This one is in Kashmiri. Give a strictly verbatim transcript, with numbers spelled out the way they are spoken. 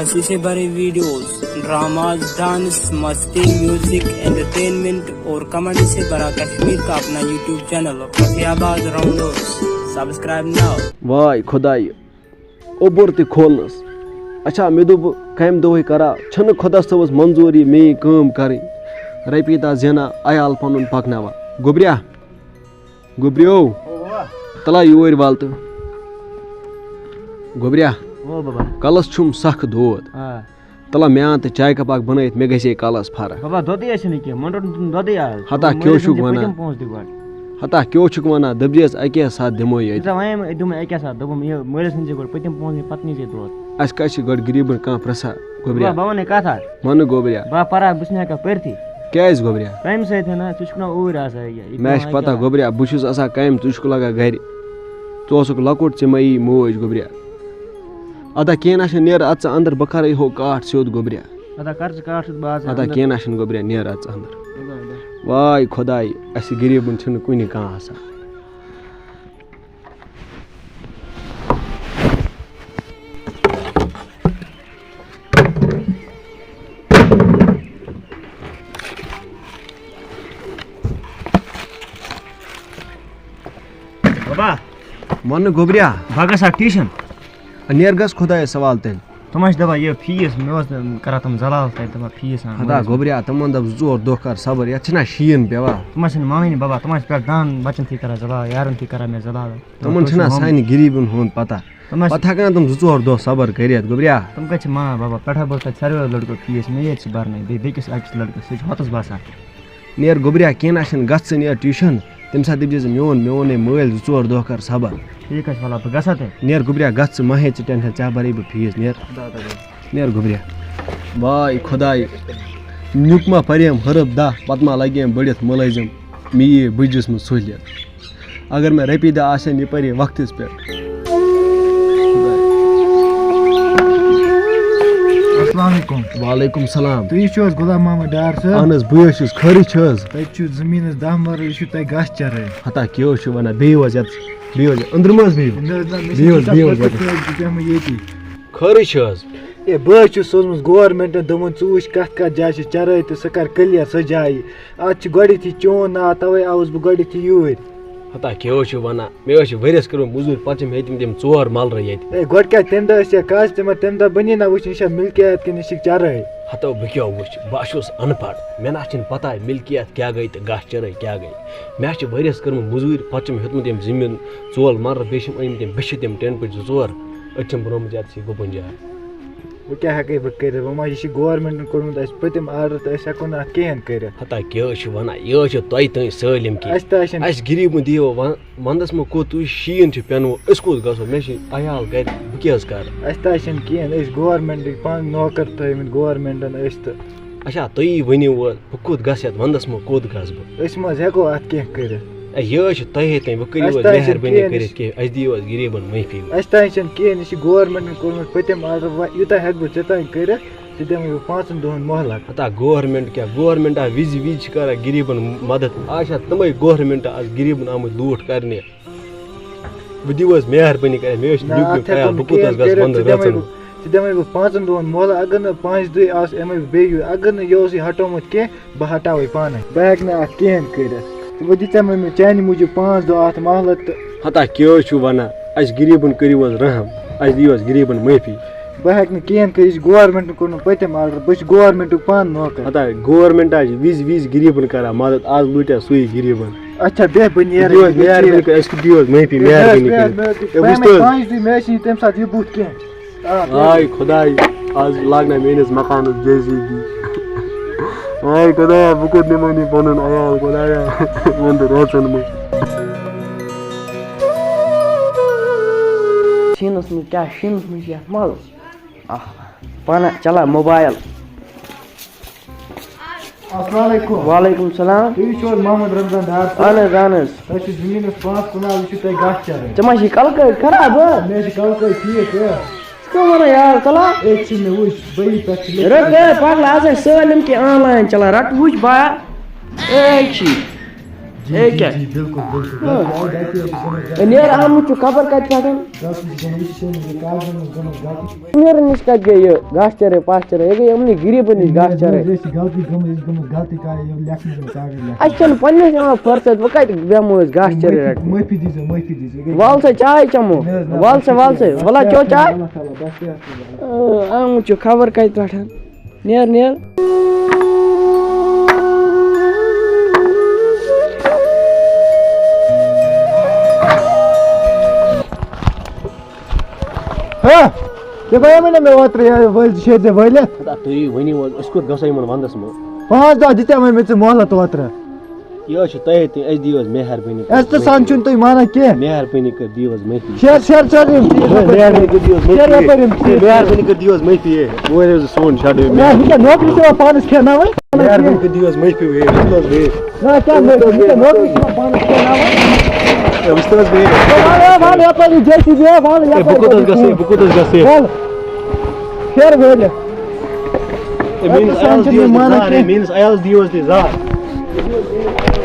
से भरे वीडियोस, ड्रामास, डांस, मस्ती, म्यूजिक, एंटरटेनमेंट और कॉमेडी से भरा कश्मीर का अपना यूट्यूब चैनल फतेहाबाद राउंडोस। Subscribe now. واے خۄدایہِ، اوٚبُر تہِ کھولنَس۔ اچھا، مےٚ دوٚپ، کَمہِ دۄہٕے کَرا؟ چھَنہٕ خۄدا صٲبَس منظوٗری میٛٲنۍ کٲم کَرٕنۍ۔ رۄپیہِ دَہ زینان، عیال پَنُن پَکناوان۔ گوٚبریا، گوٚبریو، تَلا یوٗرۍ وَل تہٕ۔ گوٚبریا، او بابا۔ کَلَس چھُم سَخ دود۔ آ۔ تَلا مےٚ اَن تہٕ چایہِ کپ اَکھ بَنٲیِتھ، مےٚ گژھِ ہے کَلَس فرق۔ بابا، دۄدٕے ٲسِو نہٕ کینٛہہ، مۄنٛڈ روٚٹ نہٕ دۄدٕے آز۔ ہتا کیٛاہ چھُکھ وَنان؟ پٔتِم پونٛسہٕ دِ گۄڈٕ۔ ہتا کیٛاہ چھُکھ وَنان؟ دٔپزِہَس اَکے ساتہٕ دِمو ییٚتہِ۔ ژےٚ وَنے مےٚ، أتۍ دوٚپ مےٚ اَکے ساتہٕ، دوٚپُم، یہِ مٲلِس أنۍ زِ گۄڈٕ پٔتِم پونٛسہٕ، پَتہٕ نی زِ دۄد۔ اَسہِ کَتہِ چھِ گۄڈٕ غریٖبَن کانٛہہ پرٛژھا، گوٚبریا؟ بابا، بہٕ وَنے کَتھ اَکھ۔ وَنہٕ گوٚبریا۔ بہٕ ہا پَرٕ ہا، بہٕ چھُس نہٕ ہٮ۪کان پٔرتھٕے۔ کیٛازِ گوٚبریا؟ کامہِ سۭتۍ ہنا، ژٕ چھُکھ نا اوٗرۍ آسان یہِ، یہِ مےٚ چھِ پٮ۪وان پَتہ یہِ گوٚبریا، بہٕ چھُس آسان کامہِ، ژٕ چھُکھ لَگان گَرِ۔ ژٕ اوسُکھ لۄکُٹ، ژےٚ مہ یی موج گوٚبریا۔ ادا کینٛہہ نہ چھُنہٕ، نیر اَژٕ ژٕ اندر، بہٕ کرے ہو کاٹھ سیوٚد گوٚبریا۔ ادا کر ژٕ کاٹھ سیوٚد، بہٕ آسہٕ ادا اندر۔ کینٛہہ نہ چھُنہٕ گوٚبریا، نیر اَژٕ ژٕ اندر۔ ادا، ادا۔ واے خۄداے، اَسہِ غریٖبن چھُنہٕ کُنہِ کانٛہہ آسان۔ بابا۔ وَنہٕ گوٚبریا۔ بہٕ گژھٕ ہا ٹیوٗشن۔ نیر گژھ خۄدایَس سوال تیٚلہِ۔ تِم حظ چھِ دَپان یہِ فیٖس، مےٚ اوس کران تِم زلال تَتہِ دَپان فیٖس اَن، ہتا مگر گوٚبریا، تِمن دَپ زٕ ژور دۄہ کر صبر، یَتھ چھِنہ شیٖن پٮ۪وان۔ تِم حظ چھِنہٕ مانٲنی بابا، تِم حظ چھِ پٮ۪ٹھ دَہَن بَچَن تھی کران زلال، یارَن تھی کران مےٚ زلال۔ تِمن چھِنہ سانہِ غریٖبن ہُنٛد پتہ۔ تِم حظ پتہٕ ہٮ۪کن تِم زٕ ژور دۄہ صبر کٔرِتھ، گوٚبریا۔ تِم کَتہِ چھِ مانان بابا، پٮ۪ٹھٕ بوز تَتہِ ساروِیو لٔڑکو فیٖس، مےٚ ییٚتہِ چھِ بَرنَے، بیٚیہِ بیٚکِس أکِس لٔڑکَس، سُہ چھُ ہۄتَس باسان۔ نیر گوٚبریا، کینٛہہ نہ چھُنہٕ، گژھ ژٕ نیر ٹیوٗشن۔ تَمہِ ساتہٕ دٔپۍ زِ میون، میون ہے مٲلۍ زٕ ژور دۄہ کر صبر۔ ٹھیٖک حظ چھُ، وَلہٕ بہٕ گژھا تیٚلہِ۔ نیر گوٚبریا، گژھ ژٕ، مہ ہیٚے ژٕ ٹٮ۪نشن، ژےٚ بَرے بہٕ فیٖس، نیر۔ نیر گوٚبریا۔ واے خۄداے، نیُک ما پَریم حرف دَہ، پَتہٕ ما لَگیم بٔڑِتھ مُلٲزِم، مےٚ یی بٕجِس منٛز سہوٗلیت۔ اگر مےٚ رۄپیہِ دَہ آسن، یہِ پَرِ ہے وقتس پٮ۪ٹھ۔ السلام علیکم۔ وعلیکم السلام۔ تُہۍ چھِو حظ غلام محمد ڈار صٲب؟ اہن حظ، بٕے حظ چھُس، خٲرٕے چھِ حظ؟ تَتہِ چھُ زٔمیٖنَس دَہ مَرلہٕ، یہِ چھُ تۄہہِ گاسہٕ چَرٲے۔ ہتا کیٛاہ حظ چھُ وَنان؟ بِہِو حظ یَتَس، بِہِو حظ، أنٛدرٕ مہ حظ بِہِو۔ نہ حظ، نہ، مےٚ چھِ بِہِو حظ، تیٖژاہ بِہِو حظ پٔکِتھ یَتَس۔ کٲلۍ تہِ بیٚہمہٕ ییٚتی۔ خٲرٕے چھِ حظ؟ ہے، بہٕ حظ چھُس سوٗزمُت گورمٮ۪نٛٹَن، دوٚپمُت، "ژٕ وٕچھ کَتھ کَتھ جایہِ چھِ چَرٲے تہٕ سُہ کَر کٔلِیَر سۄ جایہِ۔ اَتھ چھِ گۄڈٕنٮ۪تھٕے چون ناو، تَوَے آوُس بہٕ گۄڈٕنٮ۪تھٕے یوٗرۍ۔" ہتا کیٛاہ حظ چھُ وَنان؟ مےٚ حظ چھِ ؤریَس کٔرمٕژ مٔزوٗرۍ، پَتہٕ چھِ مےٚ تِم ژور مَلرٕ ییٚتہِ۔ ہے، گۄڈٕ کیٛاہ تَمہِ دۄہ ٲسۍ یا کَز تِمَن، تَمہِ دۄہ بَنی نہ وٕچھِنۍ، یہِ چھا مِلکیت کِنہٕ یہِ چھِ چَرٲے؟ ہَتو بہٕ کیٛاہ وٕچھِ؟ بہٕ ہا چھُس اَن پَڑھ، مےٚ نہ چھِنہٕ پَتہ مِلکیت کیٛاہ گٔے تہٕ گاسہٕ چَرٲے کیٛاہ گٔے۔ مےٚ حظ چھِ ؤریَس کٔرمٕژ مٔزوٗرۍ، پَتہٕ چھِ مےٚ ہیوٚتمُت یِم زٔمیٖن ژور مَلرٕ، بیٚیہِ چھِ یِم أنۍمٕتۍ یِم بِچھِ تِم ٹٮ۪نٛٹ پٔٹۍ زٕ ژور، أتۍ چھِ یِم بَنومُت یَتھ یہِ گُپُن جاے۔ وۄنۍ کیٛاہ ہٮ۪کَے بہٕ کٔرِتھ؟ وۄنۍ ما یہِ چھِ گورمٮ۪نٛٹَن کوٚڑمُت اَسہِ پٔتِم آرڈَر تہٕ أسۍ ہٮ۪کو نہٕ اَتھ کِہیٖنۍ کٔرِتھ۔ ہتا کیٛاہ حظ چھِ وَنان؟ یہِ حظ چھِ تۄہہِ تام سٲلِم کینٛہہ۔ اَسہِ تہِ حظ چھِنہٕ اَسہِ غریٖبَن دِیِو وَن-، وَنٛدَس منٛز کوٚت تُہۍ شیٖن چھِ پٮ۪نہٕ وول، أسۍ کوٚت گژھو؟ مےٚ چھِ عیال گَرِ، بہٕ کیٛاہ حظ کَرٕ؟ اَسہِ تہِ حظ چھِنہٕ کِہیٖنۍ، أسۍ گورمٮ۪نٛٹٕکۍ پانہٕ نوکَر تھٲومٕتۍ گورمٮ۪نٛٹَن أسۍ تہٕ۔ اچھا، تُہی ؤنِو وۄنۍ، بہٕ کوٚت گژھٕ یَتھ وَنٛدَس منٛز، کوٚت گژھٕ بہٕ؟ أسۍ ما حظ ہٮ۪کو اَتھ کینٛہہ کٔرِتھ؟ اے، یہِ حظ چھِ تۄہے تام، وۄنۍ کٔرِو اَسہِ حظ تہِ حظ چھِنہٕ مہربٲنی کِہیٖنۍ، کٔرِتھ کینٛہہ، اَسہِ دِیِو حظ غریٖبَن معٲفی۔ اَسہِ تہِ حظ چھِنہٕ کِہیٖنۍ، یہِ چھِ گورمٮ۪نٛٹَن کوٚرمُت پٔتِم آرڈَر، وۄنۍ یوٗتاہ ہٮ۪کہٕ بہٕ ژےٚ تام کٔرِتھ، ژےٚ دِمَے بہٕ پانٛژَن دۄہَن مۄہلت۔ ہتا گورمٮ۪نٛٹ کیٛاہ؟ گورمٮ۪نٛٹا وِزِ وِزِ چھِ کَران غریٖبَن مَدَد۔ آز چھا تِمَے گورمٮ۪نٛٹ آز غریٖبَن آمٕتۍ لوٗٹھ کَرنہِ؟ وۄنۍ دِیِو حظ مہربٲنی کٔرِتھ، مےٚ حظ چھِ نہ، نیُک نیُک اَتھ ہٮ۪کو خیال، نہٕ بہٕ کوٚت حظ کِہیٖنۍ گژھٕ کٔرِتھ، وَنٛدَس ژٕ دِمَے رٲژَن؟ بہٕ، ژٕ دِمَے بہٕ پانٛژَن دۄہَن مۄہلت، اگر نہٕ پانٛژِ دۄہہِ آس اَمے بیٚیہِ یُتھ، اگر نہٕ یہِ اوسُے ہَٹومُت کینٛہہ، بہٕ ہَٹاوَے پانَے، بہٕ ہٮ۪کہٕ نہٕ اَتھ کِہیٖنۍ کٔرِتھ۔ تہٕ وۄنۍ دِژے مےٚ مےٚ چانہِ موٗجوٗب پانٛژھ دۄہ اَتھ مۄہلت تہٕ۔ ہتا کیٛاہ حظ چھُو وَنان؟ اَسہِ غریٖبَن کٔرِو حظ رحم، اَسہِ دِیِو حظ غریٖبَن معٲفی۔ بہٕ ہٮ۪کہٕ نہٕ کِہیٖنۍ کٔرِتھ، یہِ چھُ گورمٮ۪نٛٹَن کوٚرمُت پٔتِم آرڈَر، بہٕ چھُس گورمٮ۪نٛٹُک پانہٕ نوکَر۔ ہتا گورمٮ۪نٛٹ حظ چھِ وِزِ وِزِ غریٖبَن کَران مَدَد، آز لوٗٹیا سُے غریٖبَن۔ اچھا، بیٚہہ بہٕ نیرٕ، دِیِو حظ مےٚ مہربٲنی ژیر۔ کٔرِتھ، اَسہِ دِیِو حظ معٲفی، ہے، مہربٲنی مےٚ حظ، کٔرِتھ۔ مےٚ حظ، ہے، وٕچھ تُہۍ حظ۔ پانٛژِ دۄہہِ مےٚ حظ چھِنہٕ تَمہِ ساتہٕ یہِ بُتھ کینٛہہ۔ آ، آے خۄداے، آز لاگناے میٛٲنِس مکانَس جے سی بی۔ آے خۄدایا، بہٕ کوٚت نِمَن یہِ پَنُن عیال خۄدایا، وَنٛدٕ رٲژَن منٛز۔ شیٖنَس منٛز کیٛاہ، شیٖنَس منٛز چھِ یَتھ مَزٕ۔ آہ، پانہٕ چَلاو موبایِل۔ السلام علیکم۔ وعلیکم السلام۔ تُہۍ چھِو حظ محمد رمضان ڈار صٲب؟ اہن حظ، اہن حظ۔ تۄہہِ چھُ زٔمیٖنَس پانٛژھ کنال، یہِ چھُ تۄہہِ گاسہٕ چرٲے۔ ژےٚ ما چھِ کَلہٕ کٲڈۍ خراب، ہا؟ مےٚ چھِ کَلہٕ کٲڈۍ ٹھیٖک، ہا۔ ژٕ کیٛاہ وَنان یار، ژٕ لا؟ أتھۍ چھِ مےٚ وٕچھ، بٔیہِ پٮ۪ٹھ چھِ لیٚکھِتھ۔ رَٹ، ہے، پَگلہٕ آز آسہِ سٲلِم کینٛہہ آنلاین چَلان، رَٹ وٕچھ با۔ اے، أکۍ چھِ۔ اے کیٛاہ؟ جی، بِلکُل، بِلکُل۔ غلطی آیہِ، غلطی ٲس گٔمٕژ، غلطی۔ اے، نیر، آمُت چھُ خبر کَتہِ پٮ۪ٹھ۔ غلطی چھِ گٔمٕژ، یہِ چھِ سٲنۍ یہِ کاغذن منٛز گٔمٕژ غلطی۔ نیرُن نِش کَتہِ گٔے یہِ گاسہٕ چرٲے، پاسہٕ چرٲے؟ یہِ گٔے یِمنٕے غریٖبَن نِش گاسہٕ چرٲے۔ یہِ ٲس غلطی گٔمٕژ، یہِ ٲس گٔمٕژ غلطی کَرٕنۍ، یہِ لیکھنہٕ یِم کاغذ لیکھنہٕ۔ اَسہِ چھَنہٕ پنٛنِس یِوان فرصت، وۄنۍ کَتہِ بیٚہمو أسۍ گاسہٕ چرٲے معٲفی، رَٹنہِ؟ معٲفی دیٖزیو، معٲفی دیٖزیو، یہِ گٔے وَل سا، چاے چَمو۔ نہ حظ، نہ، وَل سا، وَل سا، بَس، وَلہٕ چیٚو چاے۔ اللہ تعالیٰ، بَس، چیٚو۔ آ، آمُت چھُ خبر کَتہِ پٮ۪ٹھ۔ نیر، نیر۔ ہا، ژےٚ بنیومٕے نہ مےٚ اوترٕ یہِ وٲلۍ شیرِ ژےٚ وٲلِتھ؟ ہتا، تُہۍ ؤنِو حظ، أسۍ کوٚت گژھو یِمن ونٛدس منٛز؟ پانٛژھ دۄہ دِژے وۄنۍ مےٚ ژےٚ مۄہلت اوترٕ۔ یہِ حظ چھُ تۄہے تہِ، اَسہِ دِیِو حظ مہربٲنی کٔرِتھ۔ اَسہِ تہِ سان چھُنہٕ تُہۍ مانان کینٛہہ۔ مہربٲنی کٔرِتھ دِیِو حظ معٲفی۔ شیر، شیر، شیر، یِم چیٖز ہے، یَپٲرۍ۔ مہربٲنی کٔرِتھ دِیِو حظ ہے، معٲفی۔ مہربٲنی کٔرِتھ دِیِو حظ معٲفی۔ ہے، وۄنۍ حظ سون شاڈو۔ نہ، یہِ کیٛاہ نوکری چھِ یِوان پانَس کھٮ۪ناوٕنۍ؟ مہربٲنی کٔرِتھ دِیِو حظ معٲفی۔ ہے، اَسہِ تہِ حظ بیٚیہِ۔ نہ، کیٛاہ معٲفی؟ یہِ کیٛاہ نوکری چھِ یِوان پانَس کھٮ۪ناوٕنۍ؟ ہے، وٕچھ تہٕ حظ بیٚیہِ۔ وَل، وَل، وَل، یَپٲرۍ یہِ جے سی بی، وَل، ہے، بہٕ یَپٲرۍ کوٚت حظ پٔکِو۔ گژھٕ؟ بہٕ کوٚت حظ گژھٕ؟ وَل، شیر وٲلِتھ۔ ہے، میٛٲنِس اَتہِ چھُنہٕ عیالَس دِیِو حظ تُہۍ مانان زہر، ہے، کینٛہہ۔ میٛٲنِس عیالَس دِیِو حظ تُہۍ زہر۔